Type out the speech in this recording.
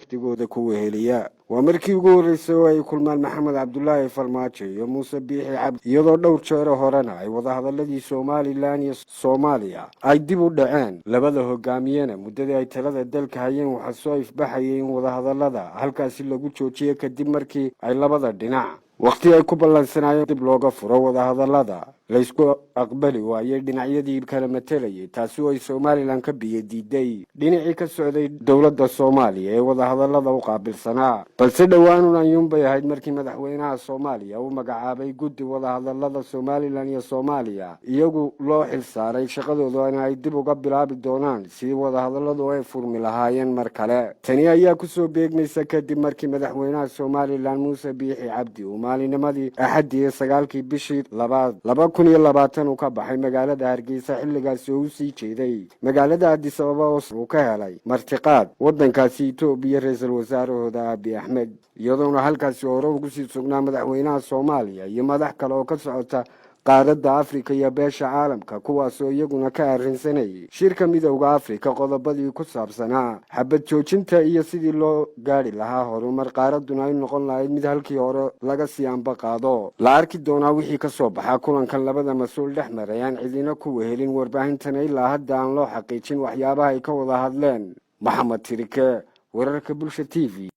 Wafdigooda ku weheliya waa markii ugu horreysay oo ay kulmaan Maxamed Cabdulaahi Farmaajo iyo Muuse Biixi Cabdi, iyadoo dhowr jeero horena ay wadahadaladii Somaliland iyo Soomaaliya ay dib u dhaceen. Labada hogaamiyena muddadii ay talada dalka hayeen waxaa soo ifbaxayay in wadahadalada halkaasi lagu joojiyey, kadib markii ay labada dhinac wakhti ay ku ballansanaayeen dib looga furo wadahadalada laysku aqbali waayey dhinacyadii kala matelayay, taasi oo ay Somaliland ka biyo diiday dhinacii ka socday dowladda Soomaaliya ee wadahadalada u qaabilsanaa. Balse dhowaanun ayuunbay ahayd markii madaxweynaha Soomaaliya uu magacaabay guddi wadahadalada Somaliland iyo Soomaaliya iyagu loo xil saaray, shaqadoodana ay dib uga bilaabi doonaan sidii wadahadaladu ay furmi lahaayeen mar kale. Tani ayaa kusoo beegmaysa kadib markii madaxweynaha Somaliland Muuse Biixi Cabdi uu maalinimadii Axaddii iyo 9-kii bishii labaad 2020 uu ka baxay magaalada Hargeysa, xilligaasi oo u sii jeeday magaalada Addis Ababa oo uu ka helay martiqaad waddankaasi Itoobiya ra-iisul wasaarahooda Abiy Axmed, iyadoona halkaasi hore ugu sii sugnaa madaxweynaha Soomaaliya iyo madax kale oo ka socota qaaradda Afrika iyo beesha caalamka, kuwaasoo iyaguna ka arrinsanayay shirka Midowda Afrika qodobadii ku saabsanaa xabad joojinta iyo sidii loo gaadhi lahaa horumar, qaaradduna ay noqon lahayd mid halkii hore laga sii amba qaado. La arki doonaa wixii ka soo baxaa kulankan labada mas-uul dhex maray aan cidina ku wehelin, warbaahintana ilaa hadda aan loo xaqiijin waxyaabaha ay ka wada hadleen. Maxamed Tirike, wararka Bulsha TV.